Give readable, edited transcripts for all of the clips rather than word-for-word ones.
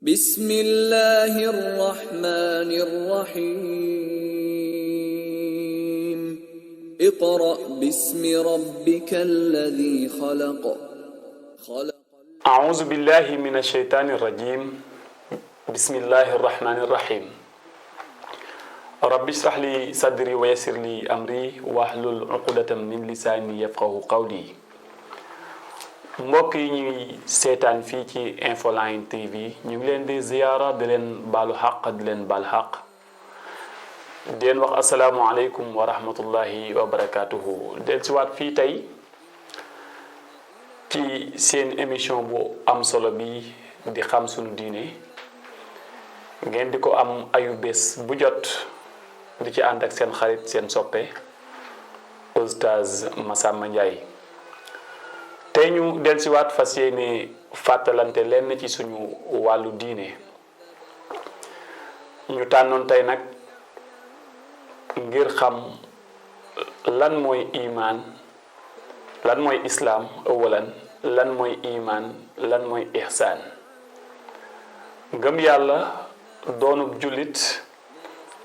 بسم الله الرحمن الرحيم اقرأ باسم ربك الذي خلق أعوذ بالله من الشيطان الرجيم بسم الله الرحمن الرحيم رب اشرح لي صدري ويسر لي أمري واحلل عقدة من لساني يفقه قولي mbokk yi ñuy seetaan fii ci Infoline TV ñu ngi leen di ziyaara di leen baalu xaq di leen baal xaq di leen wax asalaamualeykum wa rahmatullahi wa barakaatuhu del si waat fii tey ci seen émission bu am solo bi di xam sunu diine ngeen di ko am ayu bés bu jot di ci ànd ak seen xarit seen soppe Oustaz Massamba Ndiaye tey ñu dellusiwaat fas yéene fàttalante lenn ci suñu wàllu diine ñu tànnoon tey nag ngir xam lan mooy imaan lan mooy islaam awalan lan mooy imaan lan mooy ihsaan ngëm yàlla doonub jullit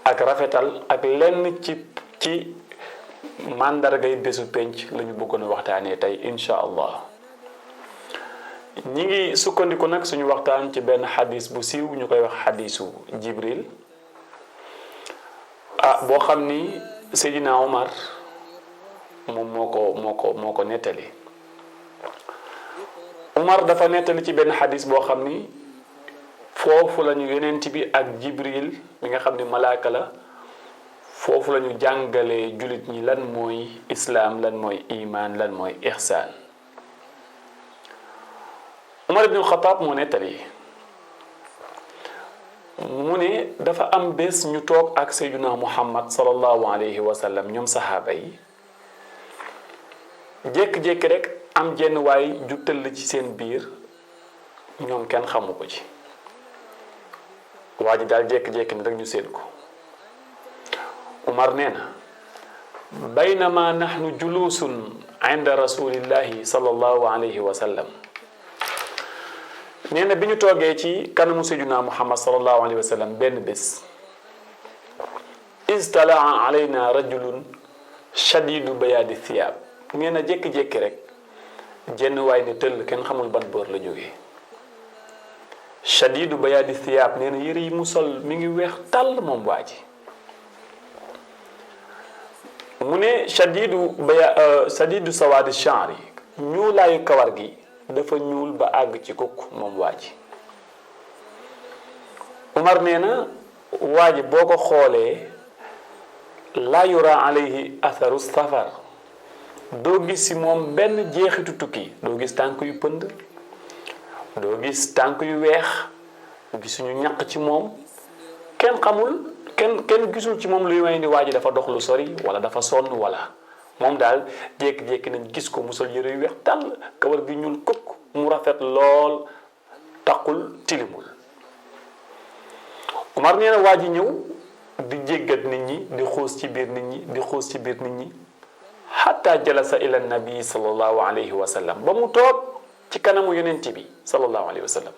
ak rafetal ak lenn ci màndargay bésu penc la ñu bëggoon a waxtaanee tey incha allah ñi ngi sukkandiku nag suñu waxtaan ci benn xadis bu siiw ñu koy wax xadisu Jibril boo xam ni Seydina Omar moom moo ko nettali Omar dafa nettali ci benn xadis boo xam ni foofu la ñu yonent bi ak Jibril mi nga xam ni malaaka la foofu la ñu jàngalee jullit ñi lan mooy islaam lan mooy imaan lan mooy ihsaan Umar ibn Xataab moo nettali mu ne dafa am bés ñu toog ak Seydina Muhammad sallallahu alayhi wa sallam ñoom saxaaba yi jékki-jékki rek am jenn waay ju tëll ci seen biir ñoom kenn xamu ko ci waa ji daal jékki-jékki ni rek ñu seen ko Umar nee na baynama nahnu julusun inda rasulillahi sallallahu alayhi wa sallam nee na bi ñu toogee ci kanamu Seydina Muhammad sallallahu alayhi wa sallam benn bés istalaa alayna rajulun shadidu bayaadi thiyaab nee na jékki-jékki rek jenn waay ne tëll kenn xamul ban boor la jógee shadidu bayaadi thiyaab nee na yëre yi mu sol mi ngi weex tàll moom waa ji mu ne shadidu sawaadi chanri ñuulaayu kawar gi dafa ñuul ba àgg ci kukk moom waa ji Umar nee na waa ji boo ko xoolee laa yura alayhi atharu safar doo gis ci moom benn jeexitu tukki doo gis tànk yu pënd doo gis tànk yu weex gisuñu ñaq ci moom kenn gisul ci moom luy may ni waa ji dafa dox lu sori wala dafa sonn wala moom daal jékki-jékki nañ gis ko mu sol yëre yu weex tàll kawar gi ñuul kukk mu rafet lool taqul tilimul Umar nee na waa ji ñëw di jéggat nit ñi di xuus ci biir nit ñi xatta jalasa ila nabi sallallahu alayhi wa sallam ba mu toog ci kanamu yonent bi sallallahu alayhi wa sallam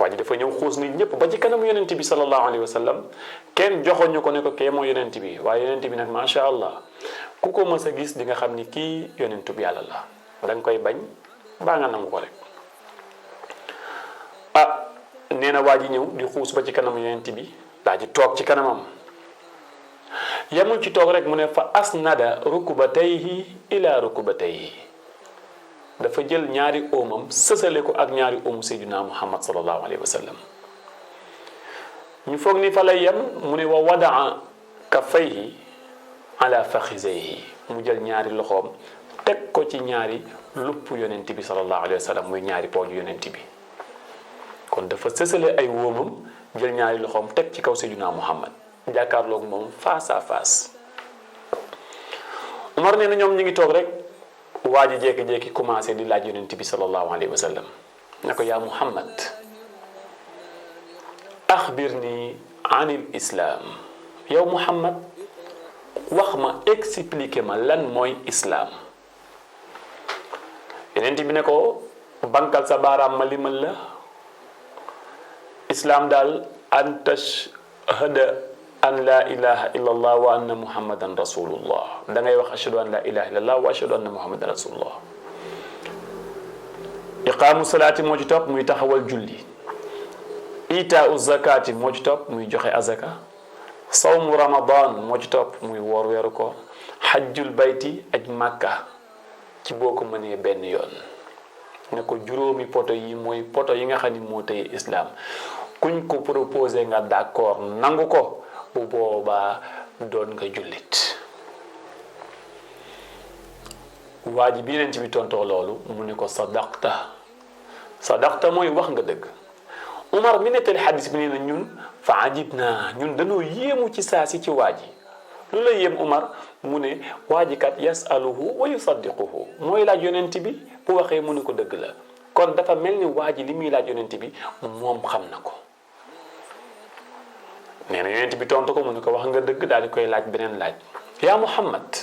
waa ji dafa ñëw xuus nit ñëpp ba ci kanamu yonent bi sallallahu alayhi wa sallam kenn joxoon ñu ko ne ko kee moo yonent bi waaye yonent bi nag macha allah ku ko mës a gis di nga xam ni kii yonentu bi yàlla la da nga koy bañ baa nga nangu ko rek nee na waa ji ñëw di xuus ba ci kanamu yonent bi daa ji toog ci kanamam yamul ci toog rek mu ne fa asnada rukubatayhi ila rukubatayhi dafa jël ñaari óomam sësale ko ak ñaari óomu Seydina Muhammad sallallahu alayhi wa sallam ñu foog ni fa lay yem mu ne wa wadaa kaffayhi ala faxizayhi mu jël ñaari loxoom teg ko ci ñaari lupp yonent bi sallallahu alayhi wa sallam muy ñaari pooju yonent bi kon dafa sësale ay wóomam jël ñaari loxoom teg ci kaw Seydina Muhammad jàkkaarloog moom face à face Umar nee na ñoom ñu ngi toog rek waa ji jékki-jékki commencé di laaj yonent bi sallallahu alayhi wa sallam ne ko yaa Muhammad axbirni anil islam yow Muhammad wax ma expliquer ma lan mooy islaam yonent bi ne ko bankal sa baaraam ma limal la islaam daal an tashhada an la ilaha illa allah wa anna muhammadan rasulullah da ngay wax ashhadu an la ilaha illa allah wa ashhadu anna muhammadan rasulullah. iqaamu salaati moo ci topp muy taxawal julli. itaau zakati moo ci topp muy joxe azaka. sawmu ramadan moo ci topp muy woor weeru ko. xajjul bayti aj màkka ci boo ko mënee benn yoon. ne ko juróomi poto yi mooy poto yi nga xam ni moo tëye islam kuñ ko proposé nga d'accord nangu ko bu boobaa doon nga jullit. waa ji bi leen ci bi tontoo loolu mu ne ko sadaqta mooy wax nga dëgg. Umar mi nettali xadis bi nee na ñun fa ajib naa ñun dañoo yéemu ci saa si ci waa ji. lu la yéem Umar mu ne waa ji kat yasaluhu wa yusaddiquhu mooy laaj yonent bi bu waxee mu ne ko dëgg la kon dafa mel ni waa ji li muy laaj yonent bi moom xam na ko. nee na yonent bi tontu ko mu ne ko wax nga dëgg daal di koy laaj beneen laaj. yaa Muhammad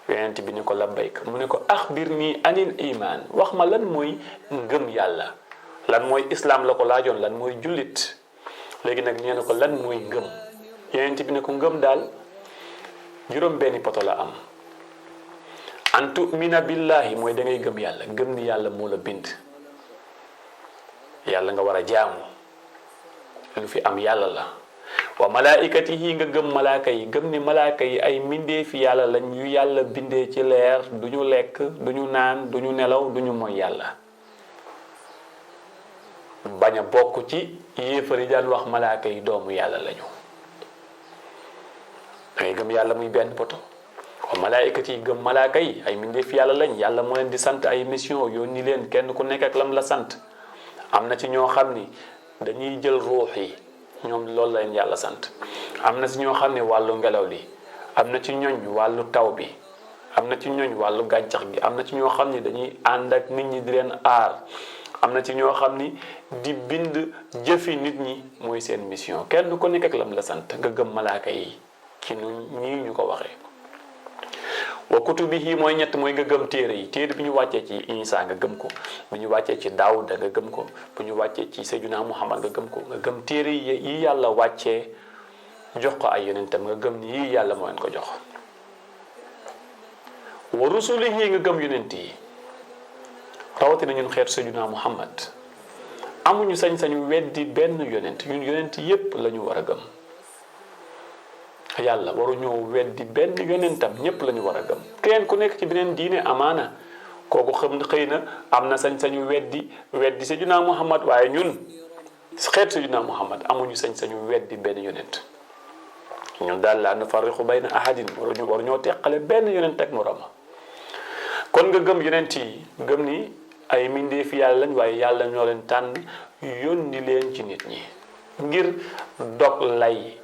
yonent bi ne ko labbayk mu ne ko axbirni anil iman wax ma lan mooy ngëm yàlla lan mooy islam la ko laajoon lan mooy jullit léegi nag nee na ko lan mooy ngëm yonent bi ne ko ngëm daal juróom benni poto la am. an tu'mina billahi mooy da ngay gëm yàlla gëm ni yàlla moo la bind yàlla nga war a jaamu lu fi am yàlla la. wa malaikatihi nga gëm malaaka yi gëm ni malaaka yi ay mbindeefi yàlla lañ yu yàlla bindee ci leer du ñu lekk du ñu naan du ñu nelaw du ñu mooy yàlla. bañ a bokk ci yéefar yi daan wax malaaka yi doomu yàlla lañu. dangay gëm yàlla muy benn poto. wa malaikati yi gëm malaaka yi ay mbindeefi yàlla lañ yàlla moo leen di sant ay mission yónni leen kenn ku nekk ak lam la sant. am na ci ñoo xam ni dañuy jël ruux yi ñoom loolu la leen yàlla sant. am na ci ñoo xam ne wàllu ngelaw li am na ci ñooñ wàllu taw bi am na ci ñooñ wàllu gàncax gi am na ci ñoo xam ni dañuy ànd ak nit ñi di leen aar am na ci ñoo xam ni di bind jëfi nit ñi mooy seen mission kenn ku nekk ak lam la sant nga gëm malaaka yi ci ñii ñu ko waxee. wa kutubihi mooy ñett mooy nga gëm téere yi téere bi ñu wàccee ci Isa nga gëm ko bu ñu wàccee ci Daawuda nga gëm ko bu ñu wàccee ci Seydina Muhammad nga gëm ko nga gëm téere yi yàlla wàccee jox ko ay yonentam nga gëm ni yii yàlla moo leen ko jox. wa rusulihi nga gëm yonent yi rawatina ñun xeetu Seydina Muhammad amuñu sañ-sañu weddi benn yonent ñun yonent yépp la ñu war a gëm. yàlla waru ñoo weddi benn yonentam ñépp la ñu war a gëm kenn ku nekk ci beneen diine amaana kooku xëy na am na sañ-sañu weddi Seydina Muhammad waaye ñun xeet Seydina Muhammad amuñu sañ-sañu weddi benn yonent ñun daal laa nufarriqu bayna ahadin waru ñoo teqale benn yonent ak moroma. kon nga gëm yonent yi gëm ni ay mbindeefi yàlla lañ waaye yàlla ñoo leen tànn yónni leen ci nit ñi ngir dog lay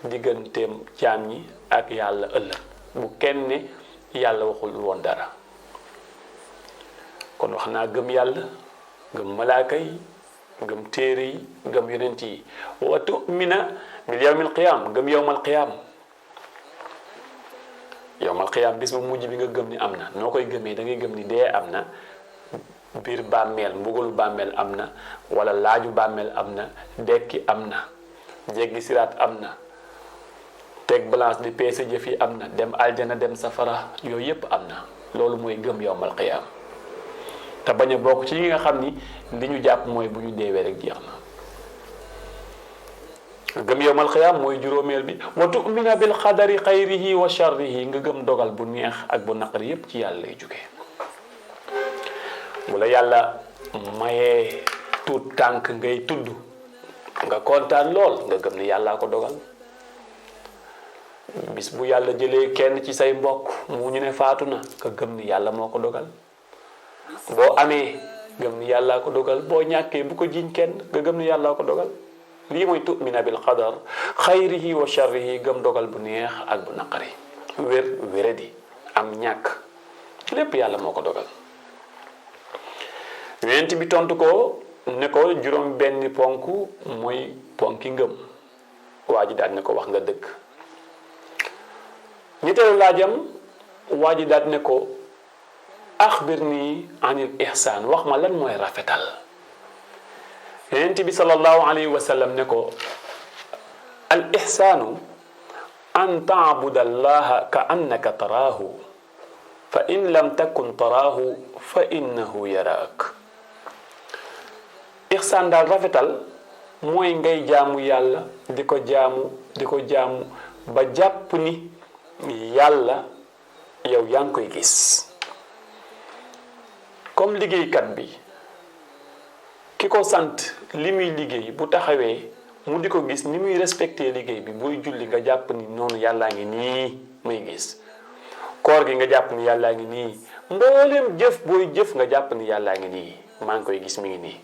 digganteem jaam ñi ak yàlla ëllëg bu kenn ne yàlla waxul woon dara. kon wax naa gëm yàlla gëm malaaka yi gëm téere yi gëm yonent yi wa tu'mina bil yawmil qiyaam gëm yawmal qiyaam bis bu mujj bi nga gëm ni am na noo koy gëmee da ngay gëm ni dee am na biir bàmmeel mbugalu bàmmeel am na wala laaju bàmmeel am na dekki am na jéggi siraat am na teg balance di peese jëf yi am na dem aljana dem safara yooyu yépp am na loolu mooy gëm yawmal qiyaam te bañ a bokk ci yi nga xam ni li ñu jàpp mooy bu ñu deewee rek jeex na. gëm yawmal qiyaam mooy juróomeel bi wa tu'mina bil qadari xayrihi wa sharrihi nga gëm dogal bu neex ak bu naqari yépp ci yàlla lay jóge. bu la yàlla mayee tuut tànk ngay tudd nga kontaan lool nga gëm ni yàllaa ko dogal. bis bu yàlla jëlee kenn ci say mbokk mu ñu ne faatu na nga gëm ni yàlla moo ko dogal. boo amee gëm ni yàllaa ko dogal boo ñàkkee bu ko jiñ kenn nga gëm ni yàllaa ko dogal. lii mooy tu'mina bil qadar xayrihi wa sharrihi gëm dogal bu neex ak bu naqari wéradi am ñàkk lépp yàlla moo ko dogal. yonent bi tontu ko ne ko juróom benni ponk mooy ponki ngëm waa ji daal ne ko wax nga dëgg. ñetteelu laajam waa ji daal ne ko axbirni anil ihsaan wax ma lan mooy rafetal. yonent bi sallallahu alayhi wa sallam ne ko al ihsaanu an taabuda allaha ka annaka taraahu fa in lam takun taraahu fa innahu yaraak. ihsaan daal rafetal mooy ngay jaamu yàlla di ko jaamu ba jàpp ni yàlla yow yaa ngi koy gis. comme liggéeykat bi ki ko sant li muy liggéey bu taxawee mu di ko gis ni muy respecté liggéey bi booy julli nga jàpp ni noonu yàllaa ngi nii muy gis. koor gi nga jàpp ni yàllaa ngi nii mbooleem jëf booy jëf nga jàpp ni yàllaa ngi nii maa ngi koy gis mi ngi nii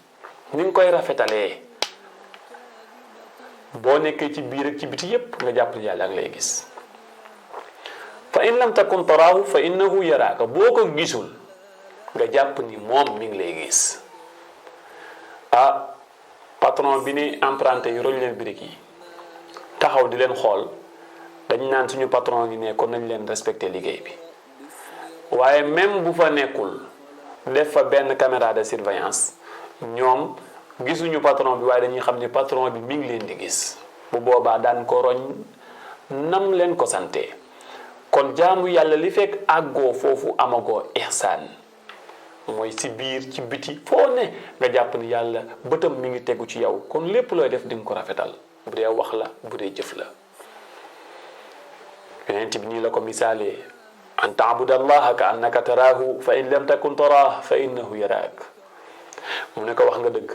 ni nga koy rafetalee boo nekkee ci biir ak ci biti yépp nga jàpp ni yàllaa ngi lay gis. fa in lam takun taraahu fa innahu yaraaka boo ko gisul nga jàpp ni moom mi ngi lay gis. patron bi ni emprunté yi roñ leen birig yi taxaw di leen xool dañ naan suñu patron gi ne kon nañ leen respecté liggéey bi waaye même bu fa nekkul def fa benn caméra de surveillance ñoom gisuñu patron bi waaye dañuy xam ni patron bi mi ngi leen di gis bu boobaa daan ko roñ nam leen ko sante. kon jaamu yàlla li fekk àggoo foofu amagoo ihsaan mooy si biir ci biti foo ne nga jàpp ni yàlla bëtam mi ngi tegu ci yow kon lépp looy def di nga ko rafetal bu dee wax la bu dee jëf la. yonent bi nii la ko misaalee an taabuda allaha ka annaka taraahu fa in lam takun taraah fa innahu yaraak. mu ne ko wax nga dëgg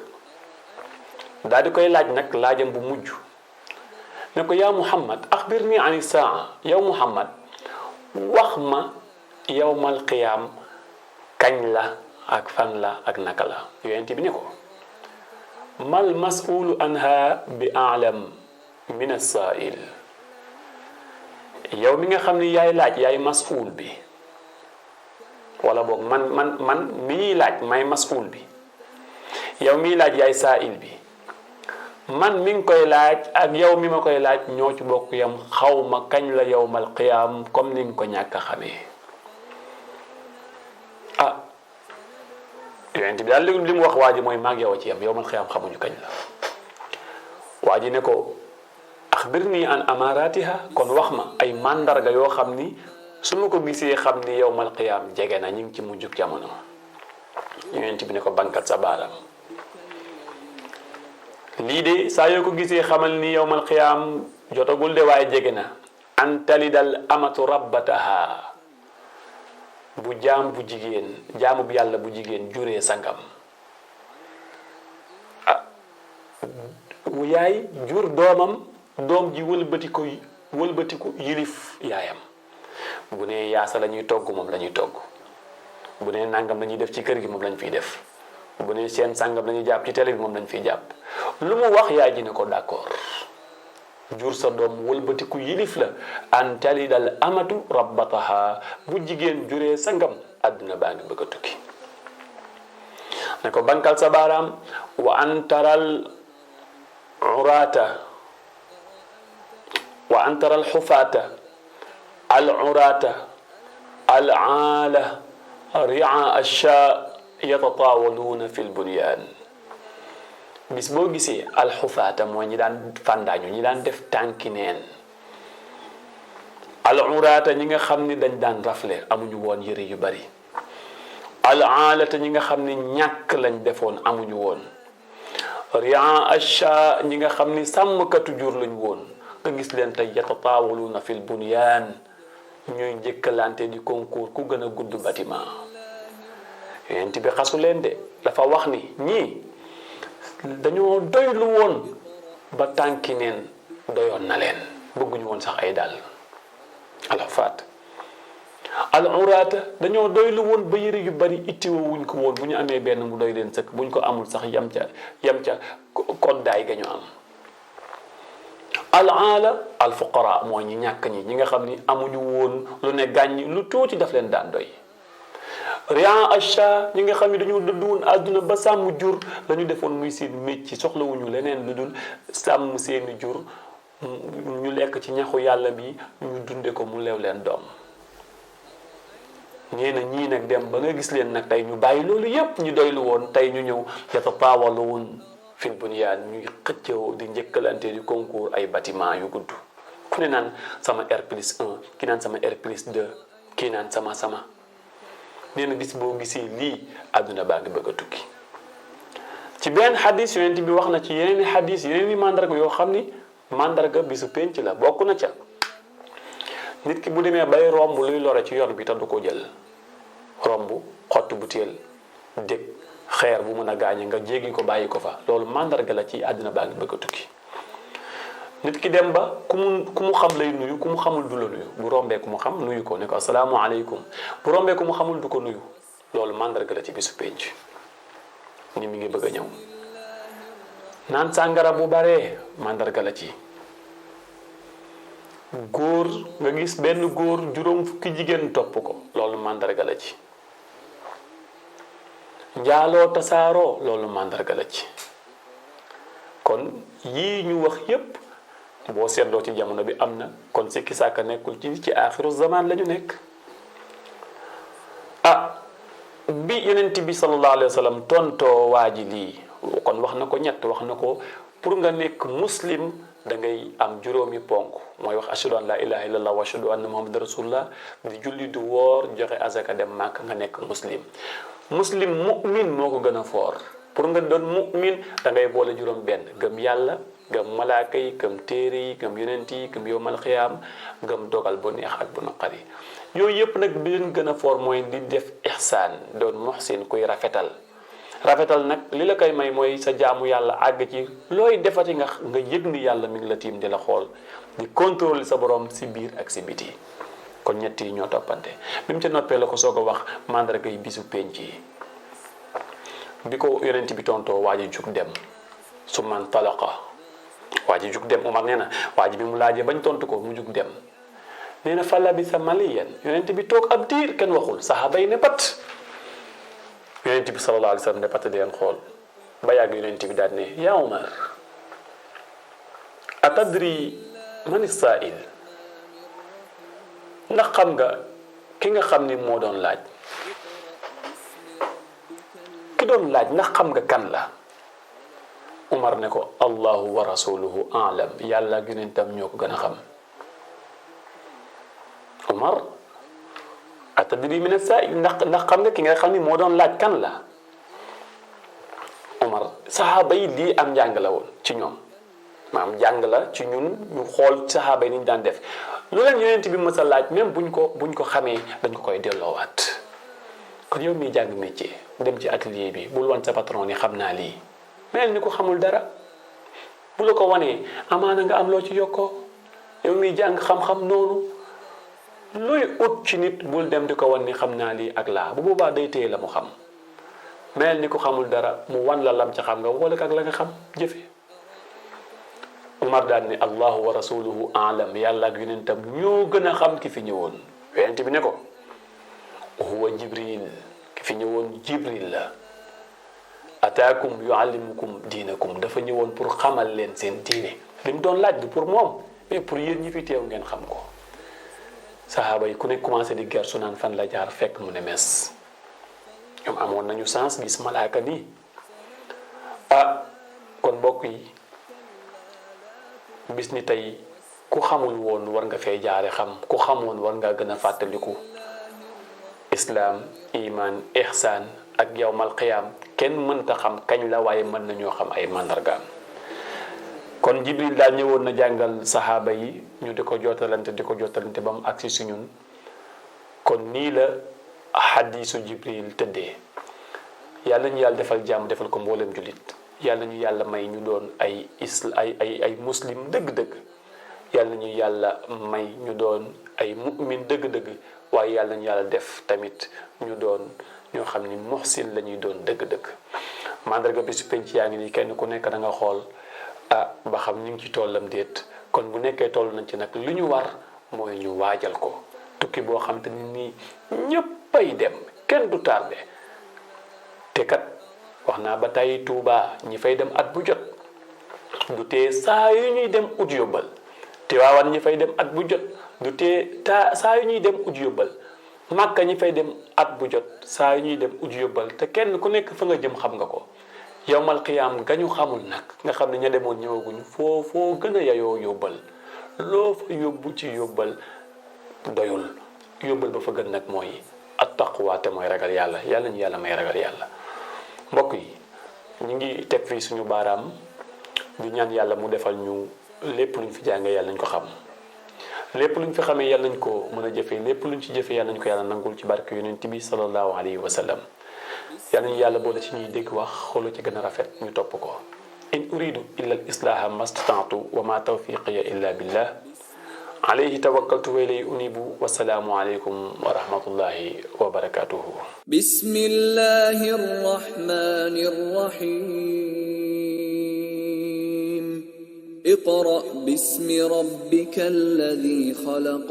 daal di koy laaj nag laajam bu mujj ne ko yaa Muhammad axbirni ani saa yow Muhammad wax ma yawmal qiyaam kañ la ak fan la ak naka la. yonent bi ne ko mal mas'uulu anha bi a'lam min as-saa'il. yow mi nga xam ni yaay laaj yaay mas'uul bi wala boog man mi ñuy laaj may mas'uul bi yow miy laaj yaay saa'il bi man mi ngi koy laaj ak yow mi ma koy laaj ñoo ci bokk yam xaw ma kañ la yawmal qiyaam comme ni nga ko ñàkk a xamee. yonent bi daal li mu wax waa ji mooy maag yow a ci yam yawmal qiyaam xamuñu kañ la. waa ji ne ko axbirni an amaratiha kon wax ma ay mandarga yoo xam ni su ma ko gisee xam ni yawmal qiyaam jege na ñu ngi ci mujjug jamono. yonent bi ne ko bankat sa baaraam lii de saa yoo ko gisee xamal ni yawmal qiyaam jotagul de waaye jege na. an talidal amatu rabbataha bu jaam bu jigéen jaamu bu yàlla bu jigéen juree sangam yaay jur doomam doom ji wëlbatiku yilif yaayam. bu ne yaasa la ñuy togg moom la ñuy togg bu ne nangam la ñuy def ci kër gi moom lañ fiy def bu ne seen sangam la ñuy jàpp ci télé bi moom lañ fiy jàpp lu mu wax yaay ji ne ko d'accord. jur sa doom wëlbatiku yilif la an talidal amatu rabbataha bu jigéen juree sangam àdduna baa ngi bëgg a tukki. ne ko bankal sa baaraam wa an taral xufaata al uraata al aala ria asha yatataawaluuna fi lbunyaan. bis boo gisee alxufaata mooy ñi daan fàndaañu ñi daan def tànki neen. al uraata ñi nga xam ni dañ daan rafle amuñu woon yëre yu bari. al aalata ñi nga xam ni ñàkk lañ defoon amuñu woon. ria asha ñi nga xam ni sàmmkatu jur lañ woon nga gis leen tey yatataawaluuna fil bunyaan ñuy njëkkalante di concours ku gën a gudd bâtiment. yonent bi xasu leen de dafa wax ni ñii dañoo doylu woon ba tànki neen doyoon na leen bëgguñu woon sax ay dàll. alxufaat al uraata dañoo doylu woon ba yëre yu bari ittiwoo wuñ ko woon bu ñu amee benn mu doy leen sëkk buñ ko amul sax yam ca koddaay ga ñu am. al aala al fuqara mooy ñi ñàkk ñi nga xam ni amuñu woon lu ne gàññ lu tuuti daf leen daan doy. rian asha ñi nga xam ne dañoo dëdd woon àdduna ba sàmm jur la ñu defoon muy seen métier soxlawuñu leneen lu dul sàmm seeni jur ñu lekk ci ñaxu yàlla bi ñu dunde ko mu leew leen doom. nee na ñii nag dem ba nga gis leen nag tey ñu bàyyi loolu yépp ñu doylu woon tey ñu ñëw yatataawaluun fil bunyaan ñuy xëccoo di njëkkalante di concours ay bâtiment yu gudd ku ne naan sama R+1 ki naan sama R+2 kii naan sama nee na bis boo gisee lii àdduna baa ngi bëgg a tukki. ci benn xadis yonent bi wax na ci yeneen i xadis yeneen i mandarga yoo xam ni mandarga bisu penc la bokk na ca nit ki bu demee bay romb luy lore ci yoon bi te du ko jël romb xottu butéel dég xeer bu mën a gaañe nga jéggi ko bàyyi ko fa loolu mandarga la ci àddina baa ngi bëgg a tukki. nit ki dem ba ku mu xam lay nuyu ku mu xamul du la nuyu bu rombee ku mu xam nuyu ko ne ko asalaamaaleykum bu rombee ku mu xamul du ko nuyu loolu mandarga la ci bisu penc ni mi ngi bëgg a ñëw. naan sàngara bu baree mandarga la ci. góor nga gis benn góor juróom fukki jigéen topp ko loolu mandarga la ci. njaaloo tasaaroo loolu mandarga la ci. kon yii ñu wax yépp boo seetloo ci jamono bi am na kon sikki sàkka nekkul ci aaxiru zaman la ñu nekk. bi yonent bi sallallahu alayhi wa sallam tontoo waa ji lii kon wax na ko ñett wax na ko pour nga nekk muslim da ngay am juróomi ponk mooy wax ashhadu an la ilaha illallah wa ashhadu anna muhammadan rasulullah di julli du woor joxe azaka dem màkk nga nekk muslim. muslim mu'min moo ko gën a foor pour nga doon mu'min da ngay boole juróom benn gëm yàlla gëm malaaka yi gëm téere yi gëm yonent yi gëm yowmal xiyaam gëm dogal bu neex ak bu naqari yooyu yëpp nag bi leen gën a foor mooy di def ihsaan doon muhsin kuy rafetal nag li la koy may mooy sa jaamu yàlla àgg ci looy defati nga yëg ni yàlla mi ngi la tiim di la xool di contrôler sa borom si biir ak si biti kon ñett yi ñoo toppante bi mu ca noppee la ko soog a wax mandarga yi bisu penc yi bi ko yonent bi tontoo waa ji jug dem su man talaqa waa ji jug dem Umar nee na waa ji bi mu laajee bañ tontu ko mu jug dem nee na fa labisa maliyan yonent bi toog ab diir kenn waxul saxaaba yi ne pat yonent bi sallallahu alayhi wa sallam ne pat di leen xool ba yàgg yonent bi daal ne yaa Umar atadri man as-sa'il ndax xam nga ki nga xam ni moo doon laaj ki doon laaj ndax xam nga kan la Umar ne ko allahu wa rasuluhu a'lam yàlla ak yonentam ñoo ko gën a xam Umar atadri min as-sa'il ndax xam nga ki nga xam ni moo doon laaj kan la Umar saxaaba yi lii am njàng la woon ci ñoom maam jàng la ci ñun ñu xool saxaaba yi ni ñu daan def lu leen yonent bi mës a laaj même buñ ko xamee dañ ko koy delloowaat kon yow miy jàng métier dem ci atelier bi bul wan sa patron ni xam naa lii mel ni ko xamul dara bu la ko wanee amaana nga am loo ci yokkoo yow miy jàng xam-xam noonu looy ut ci nit bul dem di ko wan ni xam naa lii ak laa bu boobaa day téye la mu xam mel ni ko xamul dara mu wan la lam ci xam nga wala ak la nga xam jëfe Umar daan ne allahu wa rasuluhu a'lam yàlla ak yonentam ñoo gën a xam ki fi ñëwoon yonent bi ne ko huwa jibril ki fi ñëwoon jibril la ataakum yuallimukum diinakum dafa ñëwoon pour xamal leen seen diine li mu doon laaj du pour moom mais pour yéen ñi fi teew ngeen xam ko sahaaba yi ku ne commencé di ger su naan fan la jaar fekk mu ne mes ñoom amoon nañu sens gis malaaka nii kon mbokk yi bis ni tey ku xamul woon war nga fee jaare xam ku xamoon war nga gën a fàttaliku islaam iman ihsaan ak yawmal qiyaam kenn mënta xam kañ la waaye mën nañoo xam ay mandargaam kon jibril daal ñëwoon na jàngal saxaaba yi ñu di ko jottalante ba mu agsi si ñun kon nii la xadiisu jibril tëddee yàlla ñu yàlla defal jàmm defal ko mboolem jullit yàlla ñu yàlla may ñu doon ay muslim dëgg-dëgg yàlla ñu yàlla may ñu doon ay mu'min dëgg-dëgg waaye yàlla ñu yàlla def tamit ñu doon ñoo xam ni muhsin la ñuy doon dëgg-dëgg mandarga bi su penc yaa ngi nii kenn ku nekk da nga xool ba xam ñu ngi ci tollam déet kon bu nekkee toll nañ ci nag li ñu war mooy ñu waajal ko tukki boo xam te ni nii ñëppay dem kenn du tardé te kat wax naa ba tey Tuuba ñi fay dem at bu jot du tee saa yu ñuy dem ut yóbbal Tiwaawan ñi fay dem at bu jot du tee saa yu ñuy dem ut yóbbal Màkka ñi fay dem at bu jot saa yu ñuy dem ut yóbbal te kenn ku nekk fa nga jëm xam nga ko yowmal qiyaam gañu xamul nag nga xam ne ña demoon ñëwaguñu foo gën a yayoo yóbbal loo fa yóbbu ci yóbbal doyul yóbbal ba fa gën nag mooy at taqwa te mooy ragal yàlla yàlla ñu yàlla may ragal yàlla. mbokk yi ñu ngi teg fii suñu baaraam di ñaan yàlla mu defal ñu lépp luñ fi jàngee yàlla nañ ko xam lépp luñ fi xamee yàlla nañ ko mën a jëfee lépp luñ ci jëfee yàlla nañ ko yàlla nangul ci barke yonent bi sallallahu alayhi wa sallam. yàlla nañu yàlla boole ci ñuy dégg wax xoolu ci gën a rafet ñu topp ko. in uridu illa al islaha mastata'tu wa ma tawfiqiya illa billah alayhi tawakkaltu wa ilayhi unibu wassalaamu alaykum wa rahmatullahi wa barakatuhu. bismillahir rahmanir rahim. iqra bismi rabbikal ladhi khalaq